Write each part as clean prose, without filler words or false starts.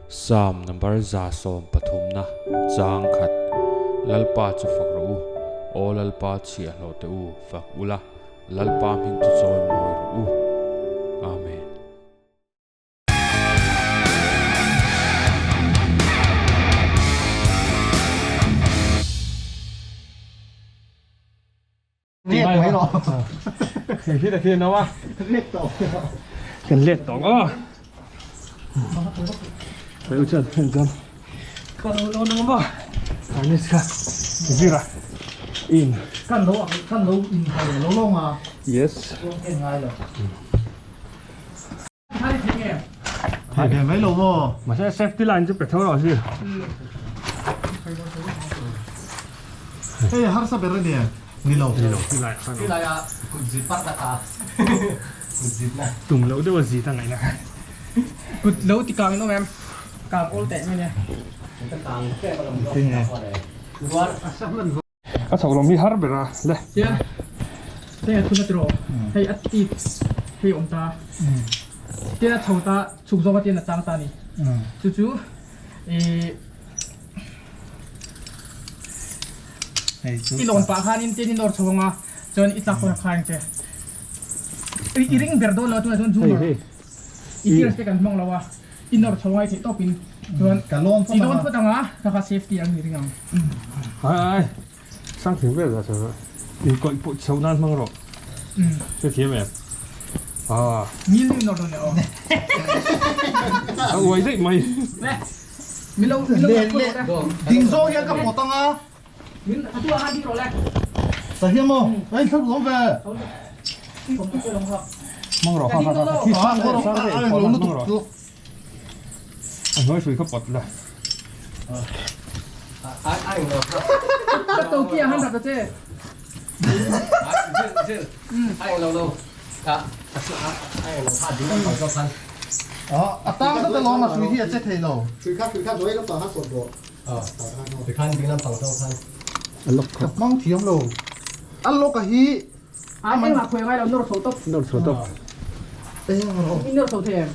Psalm number 130 na chang khat Lalpa chu fak rawh u, Aw Lalpa chhiahhlawh teh u, fak ula, Lalpa hming chu chawi mawi rawh u. Amen. Let mai rawh. Hei hi takhi no a. Let tawh. Kan let tawh aw. Hei u chuan hen chuan kan lo lo nang maw. Harness kha zira in. Kan lo kan lo in hai lo lo nga. Yes. En ngai lo. Thei ve mai lo maw? Mahse safety line chu pe tho rawh si. Hei harsa ber a nia. Ni lo. Ni lo ti lai khan. Ti lai a kut zit pak na kha. Kut zit na. Tum loh deuh a zit a ngaih na. Kut lo ti kang in awm em? Kang awl teh mai nia. Ka kang tlem a lo lo. A chho lawm hi har ber a le. Tia hei a thun a tiraw hei a tit hei awm ta tia a chho ta chhuk zawk a tian a tang ta a ni chu chu ih i lawn pah khanin tian i nawr chho ang a chuan i tlak pawn a khai ang che i ring ber dawn lo a tunah chuan zoomer i gears te kan hmang lo a i nawr chho ngai theih tawpin chuan Ka lawn i lawn phawt ang a kha kha safety ang i ring ang. Ai ai sang thing vel dah chho in kawih pawh chho nan hmang rawh hre thiam em ah Mil ni nawr dawn e aw. A uai daih mai. Le mi lo mi lo Le le ding zawng hian ka pawt ang a. Min a tu a han ding rawh le. Ta hian maw a in thlak lawm ve. Mang rawh kha kha kha khi sang deuh sang deuh in pawt la mang rawh. A hnuai hrui kha pawt la. Ka to ki a han rat a che. A tang zet alawm a hrui hi a che thei lo. Ka hmang thiam lo. A lawk a hi. A engah khawi ngai lo nawr chho tawp. Nawr chho tawp. I nawr chho thei em?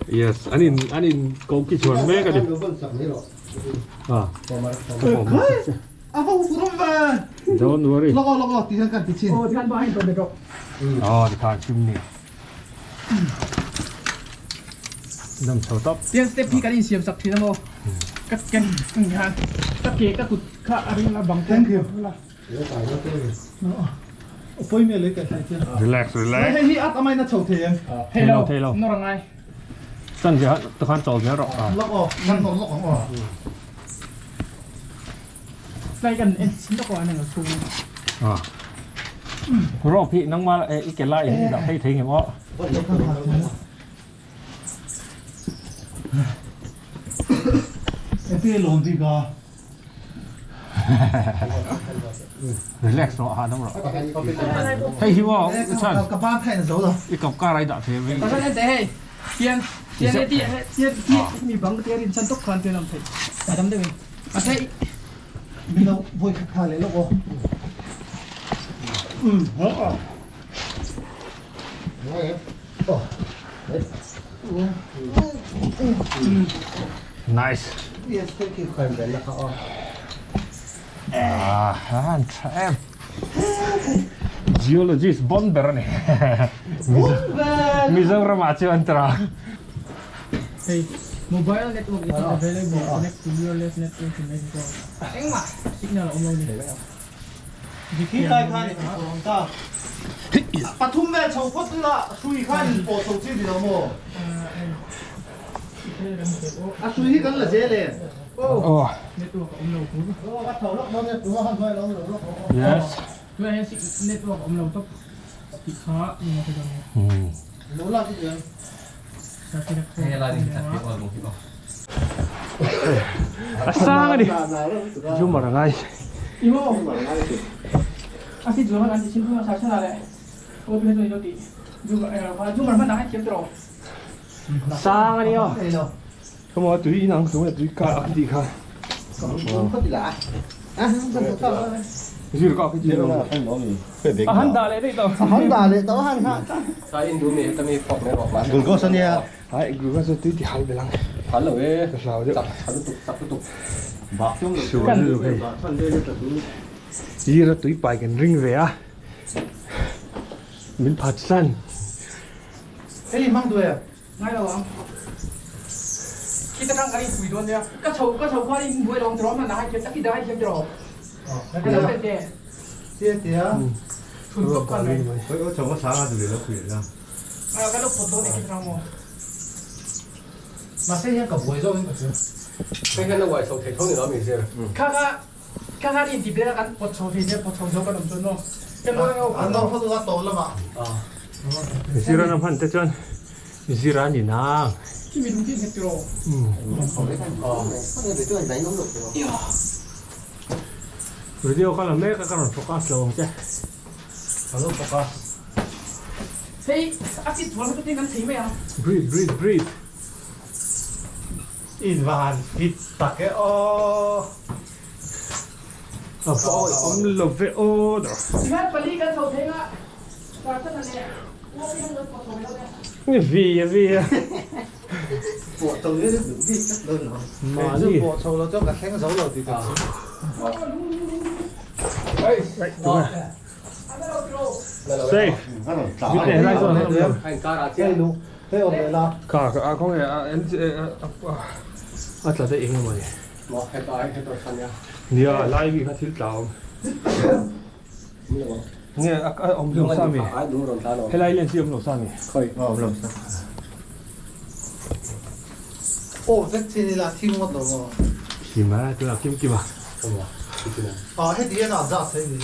Yes, an in an in ko ki chuan mek a ni. Ah. A va huphurh awm ve. Don't worry. Lawk aw lawk aw ti hian kan ti chin. Aw ti khan ba hein tawp rawh. Aw ti khan chimney. Dam chho tawp. Tiang step hi kan insiam sak thin a maw? Ka ken ni khan ka ke ka kut kha a ring la bang Thank you. Pawi me lei ka thai che. Relax relax. Hei hi at amai na chho thei em? Thei lo thei lo. Nawr angai. Chan zia ta khan chawl zel rawh. Lawk aw, kan nawr lawk ang aw. Tlai kan en chin lawk aw an eng chhung. Ah. Rope hi nangma i ke lai hi dah phei thei nge maw? Ete lawm bik a. Relax rawh hahdam rawh. Hei hi maw u Chan. Ka ban theih na zo lo. I kap kar ai dah thei mai. Ka san ente hei. Tian tian e ti tian ti mi bang te rin chan tok khan tian am thei. Adam deuh in. A thei. Mino voi khat kha le lawk aw. Nice. Yes, thank you. Ah, han tha em. Geologist bon ber ani. Mizoram ah chuan tira. Hei, mobile network is not available. Connect to wireless network to Mexico. Engmah signal a awm lo ni. Khi lai khan in pawh ta. Pathum vel chho phawt ila hrui khan in pawh chho chi ni lo maw? A hrui hi kan la zel em? Oh. Network a awm lo tur. Ka tho lawk dawn nia, tuna khan hnuai a lo awm lo lawk awm. Yes. Tunah hian network a awm lo tawp tih kha ni maw ka dawn nia. Lo lak i diam. A sang a ni. Zumar a ngai. Sang a ni aw. Come on, tui inang tung e tui kar ak tih kha. Zir ka khi chi lo. A han dah leh daih tawh. A han dah leh tawh a han nghah ta. Sai in duh mi heta mi phawk mai rawh. Glucose a nia. Ai glucose chu tui ti hal belh ang. Hal lo e. Ka hlau deuh. Chak tha lutuk chak lutuk. Sual lutuk hei. Zira tui pai kan ring ve a. Min phat san. Hei hmang duh em? Ngai lo ang. Khi ta tang kan in pui dawn nia. Ka chho ka chho khuan in buai lo ang tiraw hman ah hai thiam tak hi dah hai thiam tiraw. Ka lo tel te. Tia tia. Thun tawp khan mai. Oi oi chho ka sang a duh lo pui la. Ngai lo kan lo phawt dawn e khi ta tang maw. Mahse hian ka buai zawk in ka hria. Hei hian a uai chho thei tho ni lo mi zir. Kha kha kha kha in ti bela kan pawt chho thei nia pawt chho zo kan awm chuan maw. Kan lo ang An lo phawt a tawh lamah. Zira na hman te chuan Zira a ni nang. Khi mi lung khi nghet tiraw. Video ka la mek a ka rawn focus lo ang che. Ka lo focus. Hei a kit zual hmasa te kan thei mai ang. Breathe breathe breathe. In va han fit tak e aw. A va awih awm lo ve aw dawr. Tihian pali kan chho thei nga Tartana leh Uapi han lo pawh chho ve lo e. Vi a vi a. Pawh chho hi duh bik tlat lo ni. Mahni. Kei chu pawh chho lo chuan ka thleng zo lo tih ka chhung. Safe. Mit leh helai chuan an awm lo. Hei awm leh la. Kha a khawnge a a tla daih eng emaw ni. Nia lai mi kha thil tla awm. Nge a awm lo sa mi. Helai len chi awm lo sa mi. Awm lo sa. Aw vek chi ni la thim ngawt lo maw. Thim a tunah kim kim a. A heti hian a zat thei ni.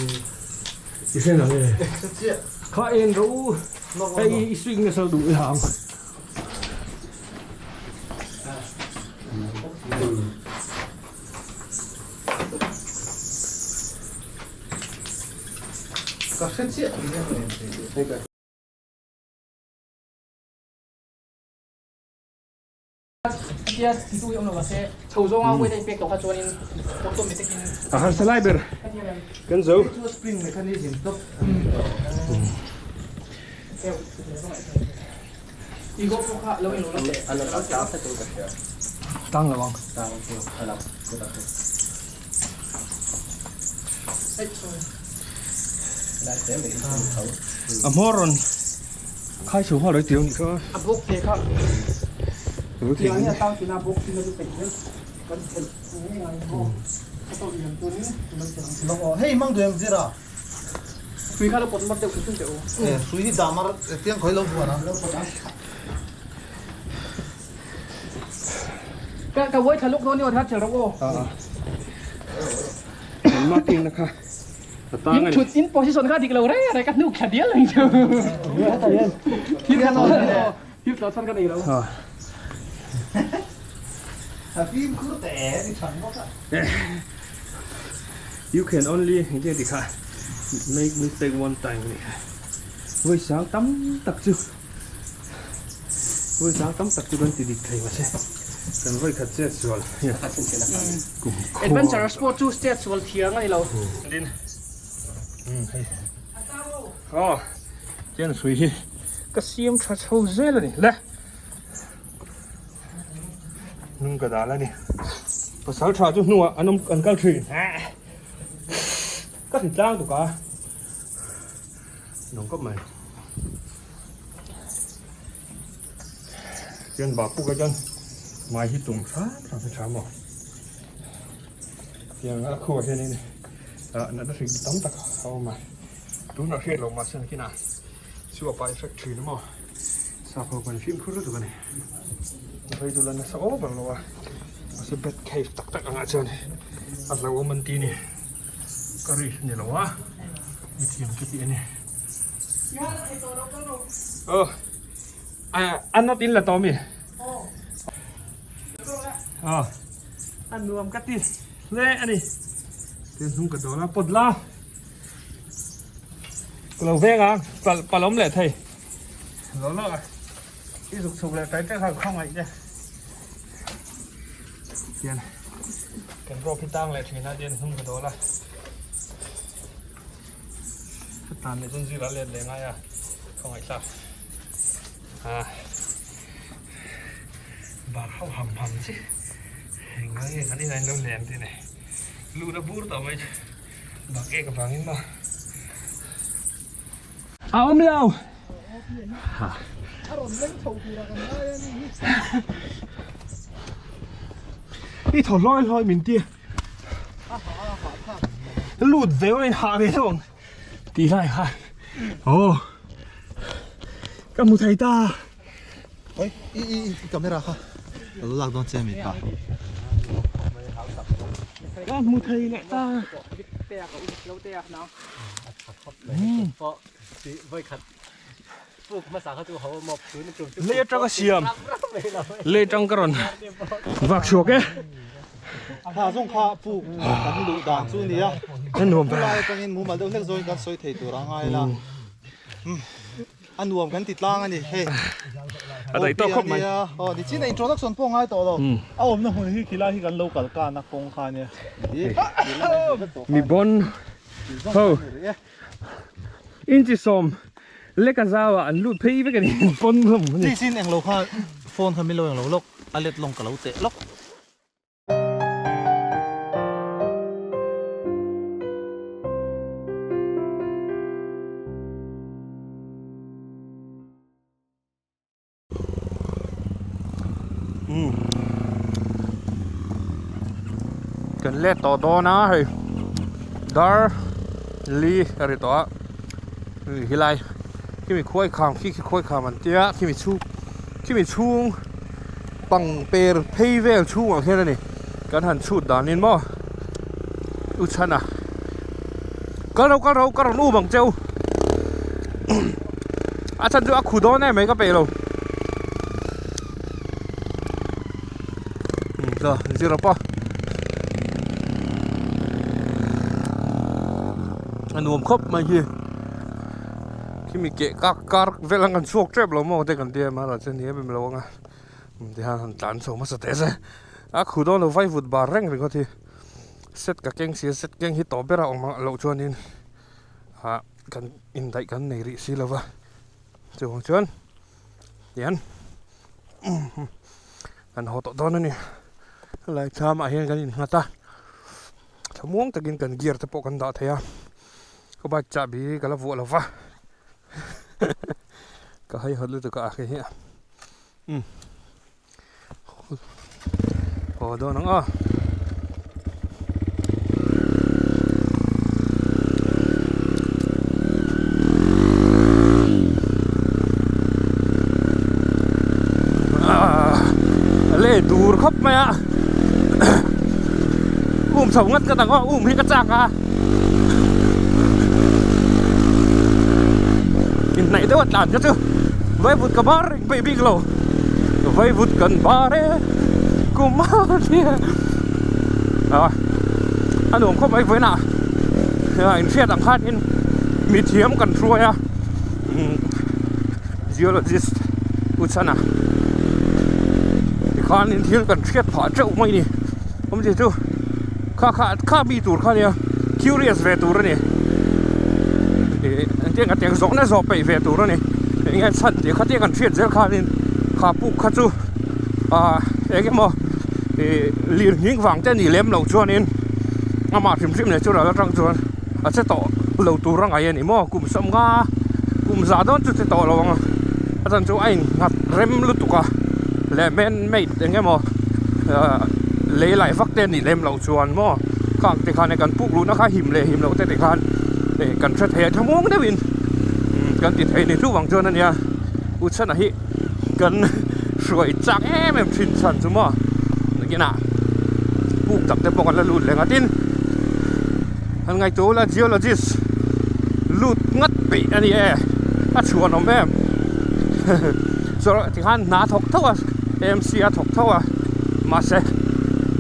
I hre nang e. Kha en ro u. Hei i swing nasa duh i hang. Ka hre chiah tih hian ka en thei tih. Tia titu hi awm lo mahse chho zawnga weight a inpek tawh kha chuanin automatic in A harsa lai ber kan zo. Chu spring mechanism tawp. Tang lo ang. A hmawr rawn khai chho nghal rawih tih ang nih kha. A bawk te kha. Tiang hi a tang tina bawk tina chu peih zel kan phelh ngei ngai maw. Ka tawh lian tunin lo ti ang. Hei mang duh em zira. Hrui kha lo pawt mar deuh hrim hrim teh u. Hrui hi dah mar tiang khawi lo vuan a. Ka ka uai thla luk dawn ni aw thla chel rawh aw. Kan marking na kha a tang a ni. In thut in position kha dik lo reng reng ka hnuk thla dial ang chu. Thil tla thil tla chhan ka nei lo. A fimkhur teh e ni than bawk a. You can only engtin a ti kha make mistake one time a ni kha. Vawi sang tam tak chu vawi sang tam tak chu kan ti dik thei mahse kan vawi khat chet sual hian kum khua Adventure sport chu chet sual thiang a ni lo. Din hei aw tian hrui hi ka siam tha chho zel a ni le. Hnung ka dal a ni. Pasal tha chu hnungah an awm an kal thin. Ka hri tlang tuk a. Nung kawp mai. Chuan bak puk a chuan mai hi tum hram hram hi tha maw. Tiang a khuah hianin natna hrik tam tak a awm a. Tunah hriat loh mahse nakinah Chu a pai fek thin maw? Sap ho kan fimkhur lutuk a ni. Vei chu la nasa over lo a, mahse bat cave tak tak angah chuan a hlauhawm an ti a ni. Ka risk ni lo a, mi thiam chu tih a ni. Aw, a nawt in la tawh mi? Aw, a nuam ka ti hle a ni. Tin hnung ka dawl a, pawt la. Ka lo veng a, pal pal awm leh thei. Lo lawk a, i zuk chhuk leh tai tai kha ka khawngaih che. Tian kan rope hi tang leh thin a, tian hnung ka dawl a. Hna leh chuan zira let leh ngai a khawngaih thlak a bar ho ham ham chi eng ngai nge kan inah in lo len tih nei lut a bur tawh mai chu bak ek avangin maw a awm lo a rawn leng chho tur a kan ngai a ni hi i thaw hlawi hlawi min tia lut ve in hah ve deuh ang tih lai kha aw ka hmu thei ta oi i i i camera kha ka lo lak dawn che mi pa ka hmu thei leh ta Lei atanga siam lei atang ka rawn vak chhuak e. Kha zawng kha puk kan luh dan chu nia. A nuam ber. Lai atangin mumal deuh hlek zawngin kan sawi thei tur a ngai la. A nuam kan ti tlang a ni hei. A daih tawk khawp mai. Aw ni chin a introduction pawh ngai tawh lo. A awmna hmun hi khilai hi kan lo kal kana kawng kha nia. Mi bon ho. Inchi sawm leka zauah an lut phei vek a ni pawn hlawm a ni. Please in englo kha phone kha min lo englo lawk a let lawng ka lo teh lawk. Kan let tawh dawn a hei dar li a ri tawh a helai khimi khuai kham khi khi khuai kham an tia khimi chhung khimi chhung pang per phei vel chhungah khian a ni kan han chhut danin maw u chhana kal ro kal ro ka rawn um ang cheu a chhan chu a khu dawn em mai ka peih lo um zir rawp a a nuam khawp mai hi khimi keh kak kar vel ang kan chhuak tep lo maw te kan tia mahla chuan ni em em lo ang a tihian han tlan chho hmasa teh se a khu dawn lo vaivut bar reng ringawt hi set ka keng si a set keng hi tawp ber a awm loh chuanin ah kan indaih kan nei rih si lova chuvang chuan tihian kan haw tawh dawn a ni helai thlam ah hian kan innghat a thlamuang takin kan gear te pawh kan dah thei a ka bike chahbi ka la vuah lova ka haihawt lutuk a hei hi umm haw dawn ang a. Le dur khawp mai a um chho ngat ka dang a um hi ka chak a inhnaih deuh a tlan kha chu vaivut ka bar reng peih bik lo vaivut kan bar e kum a nia a a nuam khawp mai vawiin ah inhriat ang khanin mithiam kan hruai a geologist u chhana tikhanin thil kan hriat phah teuh mai a ni awmzia chu kha kha kha mi tur kha nia curious ve tur a ni ih engtiang ka tiang zawhna zawh peih ve tur a ni eng nge chhan tih kha tia kan hriat zel khanin kha puk kha chu ah eng emaw ih lirnghing vang te a nih lem loh chuanin amah hrim hrim leh chu ral atang chuan a che tawh lo tur a ngaih a ni maw kum sawmnga kum zah dawn chu che tawh lo ang a a chan chu a innghat rem lutuk a leh man made eng emaw ah lei lai vak te a nih lem loh chuan maw khang te khan kan puk luhna kha him leh him loh te ti khan ih kan hre thei a thlamuang deuhin kan ti thei a ni chuvang chuan a nia u chhana hi kan hruai chak em em thin chhan chu maw nakinah puk tak te pawh kan la lut leh nghat in han ngaihtuah ula geologist lut ngat peih a ni e a chhuan awm em chuan tikhan hna a thawk tho a A M C a thawk tho a mahse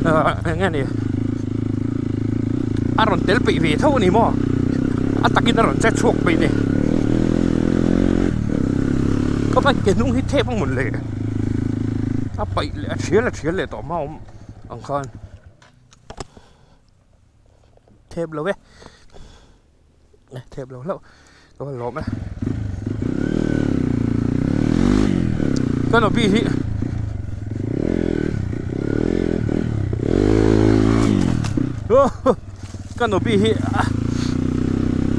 ah eng nge ni a rawn tel peih ve tho a ni maw a takin a rawn che chhuak peih a ni ka bike ke hnung hi thep a hmun le a paih leh a thial a thial leh tawh hma awm ang khan. Thep lo e thep lo hlauh. Ka va lawm e. Canopy hi Canopy hi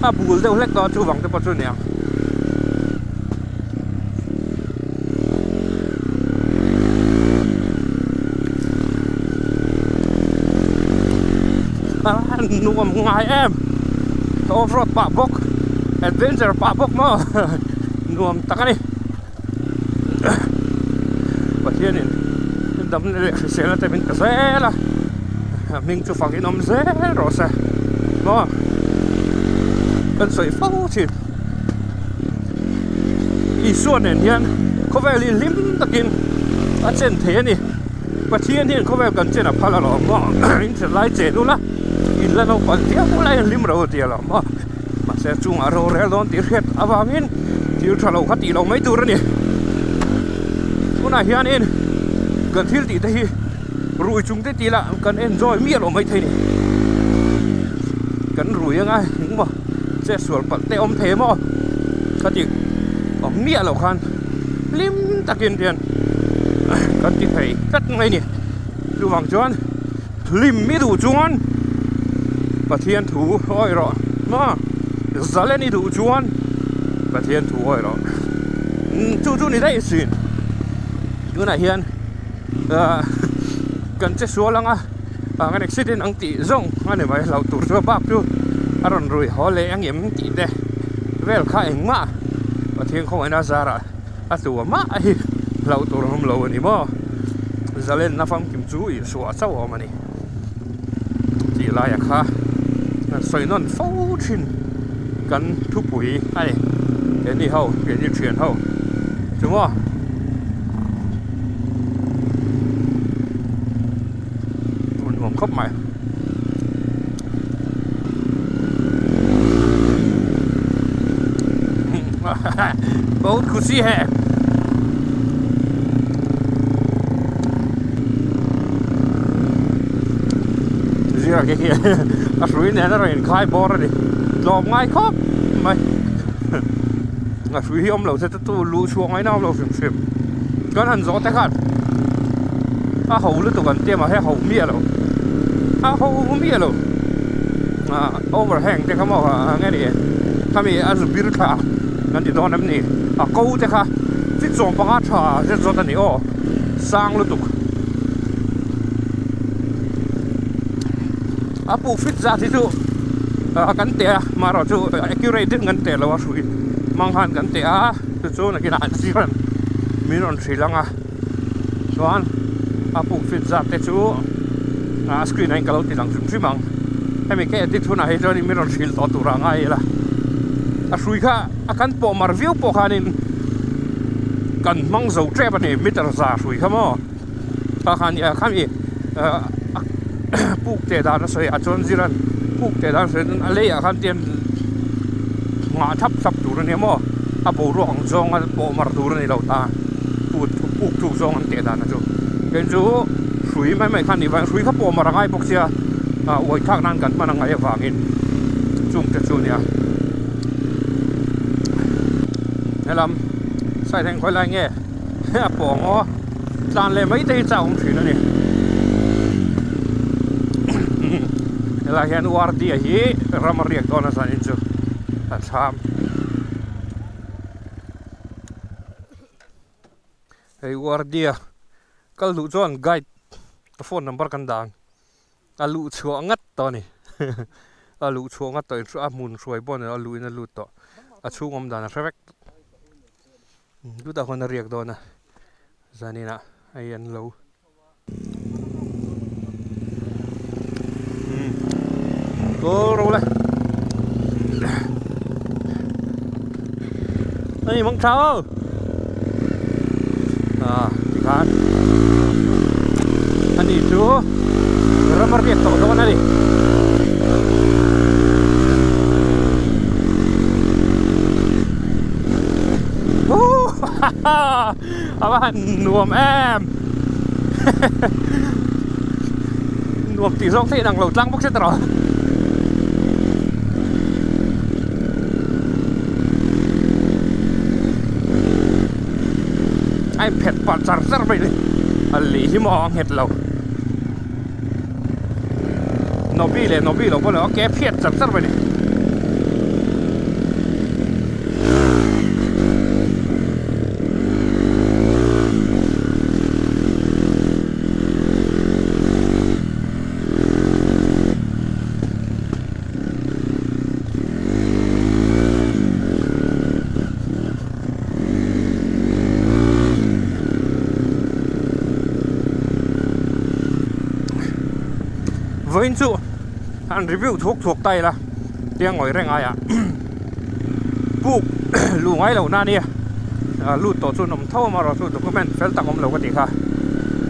a bul deuh hlek tawh a chuvang te pawh chu aniang. Nuam ngai em off road pah bawk adventure pah bawk maw nuam tak a ni Pathianin damna leh hriselna te min pe zel a a hming chu fak in awm zel rawh se maw kan sawi fo thin Isua nen hian khawvel hi hlim takin a chen thei a ni. Pathian hian khawvel kan chen a phal alawm maw in that lai chen ula in la naupang viau ula in hlim ro ti alawm maw mahse chungah rorel dawn tih hriat avangin thil tha lo kha tih loh mai tur a ni tunah hianin kan thil tih te hi rui chung te tih lah kan enjoy miah loh mai thei a ni kan rui anga engmaw chetsual palh te awm thei maw khati awm miah loh khan hlim takin hian kan ti thei tlat mai a ni chuvang chuan hlim i duh chuan Pathian thu awi rawh maw zalen i duh chuan Pathian thu awi rawh chu chu ni daih sin tunah hian ah kan che sual ang a ah kan accident ang tih zawng a ni mai hlauh tur chu a bak chu a rawn rui haw leh ang em tih te vel kha engmah Pathian khawngaihna zarah a tua mah hi hlauh tur a awm lo a ni maw zalenna famkim chu Isua chauh a awm a ni tih laia kha kan sawi nawn fo thin kan thupui a ni keini ho keini thian ho chu maw. Nuam khawp mai. Bahut khushi hai. Zira khi khi a hrui nen a rawn inkhai bawr a ni. Tlawm ngai khawp mai. A hrui hi awm lo se chu chu luh chhuah ngaina awm lo hrim hrim. Chuan han zawh te khan a ho lutuk an tia mahse a ho miah lo a ho miah lo ah overhang te kha maw eng nge ni khami a zu bir thla kan ti dawn em ni a ko te kha chi chawm panga tha zet zawt a ni aw sang lutuk a puk fit zat hi chu ah kan teh a marawh chu accurate deuh kan teh lo a hrui hmang khan kan teh a. Chu chu nakinah an zir an min rawn hrilh ang a chuan a puk fit zat te chu a screen ah hian ka lo ti lang hrim hrim ang hemi ka edit hunah hi chuan min rawn hrilh tawh tur ah ngai ila a hrui kha a kan pawh mar viau pawh khanin kan hmang zo tep a ni meter za hrui kha maw kha khan khami puk teh dan a sawi ah chuan zir an puk teh dan a sawi chuan a leiah khan tian nghah thap thap tur a nia maw a boruak ang zawnga pawh mar tur a ni lo ta put puk thuk zawng an teh dan a chu kei chu hrui mai mai kha a nih vang hrui kha pawh mar a ngai bawk sia ah uai thlak nan kan hman a ngaih avangin chung te chu a nia helam side ah hian khawi lai nge. A pawng aw tlan leh mai te hi chak awm thin a ni helai hian URD a hi ram a riak dawn a zanin chu a thlam hei URD a kal duh chuan guide a phone number kan dah ang a luh chhuah ngat tawh a ni a luh chhuah ngat tawh a hmun hruai pawh a ni lo a luh in a lut tawh a chhung awm dan a hre vek. Chutah khuan a riak dawn a zaninah hei an lo umm aw ro le hei mang tha aw ah tikhan ani chu ram a riak tawh dawn a ni. A va han nuam em nuam tih zawng theih ang lo tlang bawk se tawh. A in phet pah char char mai a ni a lei hi maw a nghet lo Nobi leh Nobi lo pawh a ke phiat char char mai a ni. Vawiin chu an review thuak thuak ta ila tia ngawi reng aiah puk luh ngai lo na ania lut tawh chu an awm tho a amaherawhchu document fel tak awm lo ka tih kha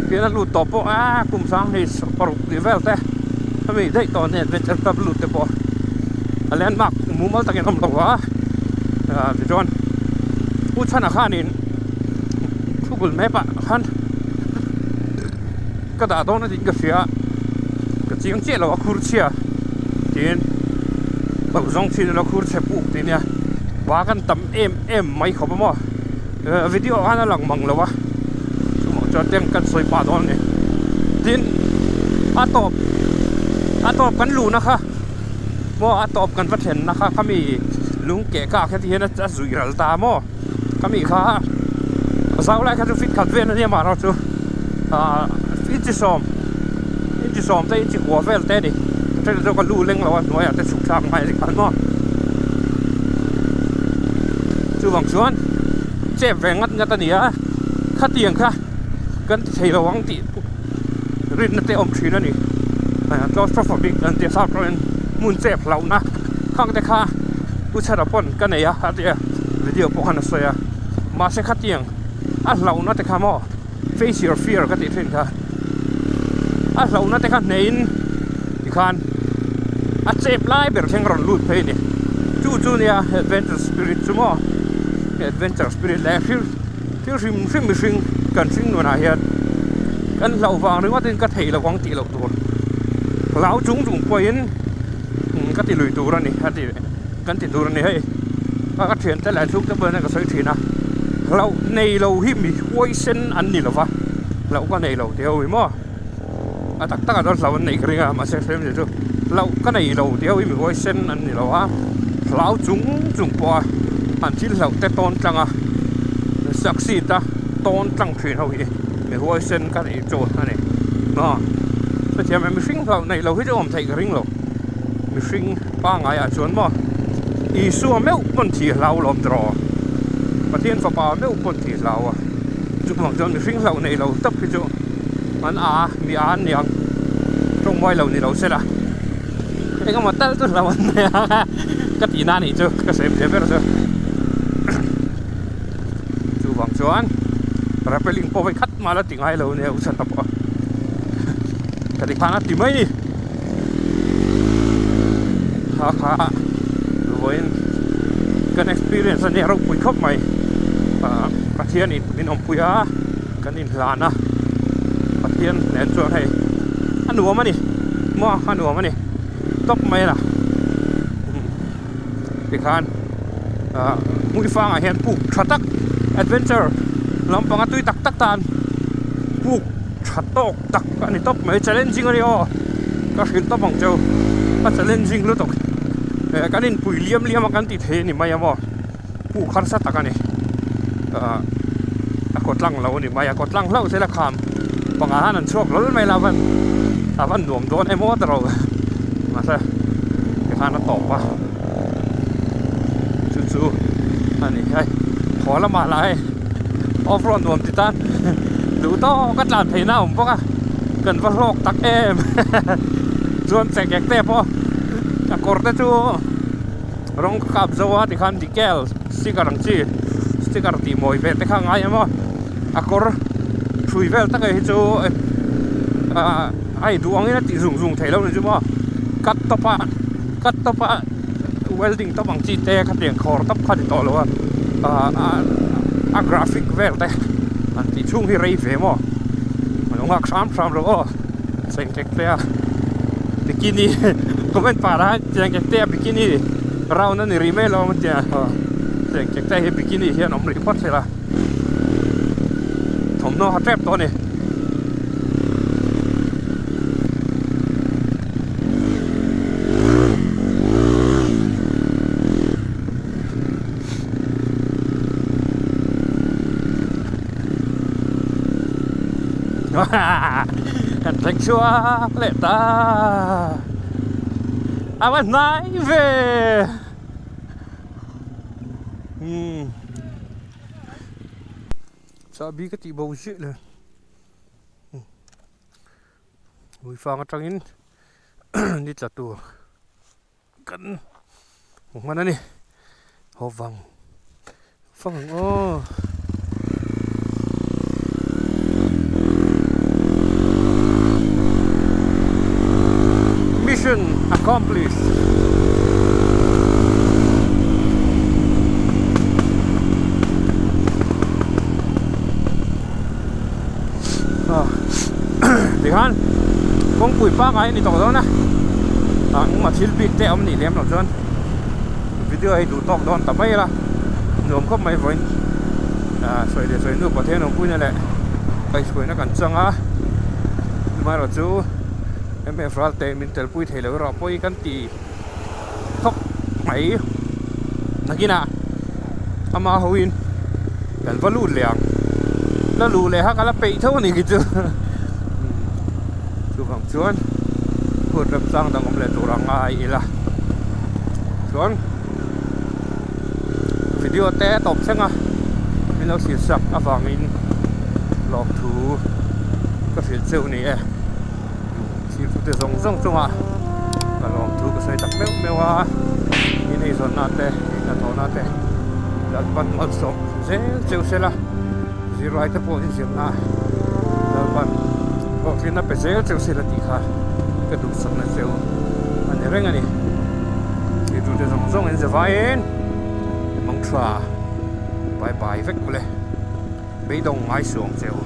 tin a lut tawh pawh a kum sang hei paruk tih vel te hemi daih tawh nen adventure club lut te pawh a landmark mumal takin a awm lo a tichuan Pu Chhana khanin Google map ah khan ka dah dawn a tih ka hria ka chiang chiah lo a khur chhia tiin lo zawng chhin ila khur chhe puk tih ania ba kan tam em em mai khawp a maw video ah khan a lang mang lo a chumah chuan teng kan sawi pah dawn a ni tin a tawp a tawp kan luhna kha maw a tawp kan va thlenna kha khami lung keh kak heti hian a zuih ral ta maw khami kha zau lai kha chu fit khat vel ania mahrawh chu ah inchi sawm inchi sawm te inchi kua vel te a ni a then chu ka lu leng lo a hnuaiah te chhuk thlak ngai a ni khan maw chuvang chuan chep ve ngat ngat a ni a khatiang kha kan ti thei lo ang tih rinna te awm thin a ni claustrophobic an tih a tawhin hmun chep hlauhna khang te kha u chhara pawn ka nei a a tia video pawh khan a sawi a mahse khatiang a hlauhna te kha maw face your fear ka tih thin kha a hlauhna te kha hneihin tikhan a chep lai ber thleng rawn lut phei a ni chu chu nia adventure spirit chu maw adventure spirit leh thil thil hrim hrim mihring kan hring nunah hian kan hlauh vang ringawtin ka theih loh ang tih loh tur hlau chung chung pawhin ka ti lui tur a ni a ti kan ti tur a ni hei ka thiante leh chhungte pawh hian ka sawi thin a hlauh nei lo hi mi huaisen an ni lo va hlauh ka nei lo tih ho hi maw a tak takah chuan hlauh an neih ka ring a mahse hrem chu hlauh ka nei lo tih ho hi mi huaisen an ni lo a hlau chung chung pawha an thil hlauh te tawn tlang a succeed a tawn tlang thin ho hi mi huaisen ka tih chu a ni maw hrethiam em mihring hlauh neih loh hi chu awm theih ka ring lo mihring pangaiah chuan maw Isua meuh pawn thih hlau lawm tawh Pathian fapa meuh pawn thih hlau a chuvang chuan mihring hlauh neih loh tawp hi chu an a mi a an niang tawngmai lo ni lo se la eng emaw tal chu hlau an nei a ka tih na anih chu ka sawi ve ber chu chuvang chuan rappelling pawh vei khat mah la ti ngai lo nia u chhan ta pawh ka ti khan a ti mai ni kha kha vawiin kan experience a nia ropui khawp mai ah Pathian in min awmpui a. Kan inhlan a Pathian nen chuan hei a nuam a ni maw a nuam a ni tawp mai a tikhan ah hmuifangah hian puk tha tak adventure lampanga tui tak tak tan puk tha tawk tak a ni tawp mai challenging a ni aw ka hrilh tawp ang cheu a challenging lutuk eh kan inpui liam liam a kan ti thei a ni mai a maw. Puk harsa tak a ni ah a kaw tlang lo a ni mai a kaw tlang hlauh zel a kham pangah hian an chhuak hlawl mai la van a van nuam dawn emaw ta ro mahse tikhan a tawp a chu chu a ni hei thaw lamah lah hei off road nuam ti tan duh tawk a tlan theihna a awm bawk a kan va hlawk tak em chuan chekek te pawh a kawr te chu. Rawng ka kap zo a tikhan decal sticker ang chi sticker tih mawi ve te kha a ngai em aw a kawr hrui vel tak hi chu ah a induh angin a tih zung zung theih loh ni chu maw cut tawp a cut tawp a welding tawp ang chi te khatiang khawr tawp kha a ni tawh lo a ah a graphic vel te an tih chhung hi rei ve maw a lo nghak hram hram lo aw chengkek te a bikini comment par a. Tiang kek te a bikini round a ni rih mai lo ang tia tiang kek te hi bikini hian awm rih phawt thei la. Thawmhnaw ha tep tawh a ni. Kan thleng chhuak leh ta. A va hnai ve. Umm. Chahbi ka tih bo ziah le. Hmuifang atangin ni tla tur kan hmu hman a ni. Haw vang vang ang aw. Mission accomplished. Tikhan kawngpui pangngai a ni tawh dawn a, engmah thil bik te a awm nih lem loh chuan video hi duh tawk dawn ta mai ila nuam khawp mai vawiin sawi leh sawi hnu Pathian awmpuina leh kaihhruaina kan chang a, amaherawhchu MF Ralte min telpui thei lo erawh pawi kan ti khawp mai nakinah ama hoin kan va lut leh ang la luh leh kha ka la peih tho a ni khi chu chuvang chuan phut remchang dang awm leh tur ang a ila chuan video te tawp thleng a min lo thlir sak avangin lawmthu ka hrilh cheu a ni e. Thirtute zawng zawng chungah ka lawmthu ka sawi tak meuh meuh a, in eizawnna te, in hnathawhna te Lalpan malsawm zel cheu sela, zirlai te pawh inzirna Lalpan hlawhtlinna pe zel cheu sela tih kha ka duhsakna cheu a ni reng a ni. Thirtute zawng zawng in zavaiin mangtha bye bye vek ule, beidawng ngai suang cheu.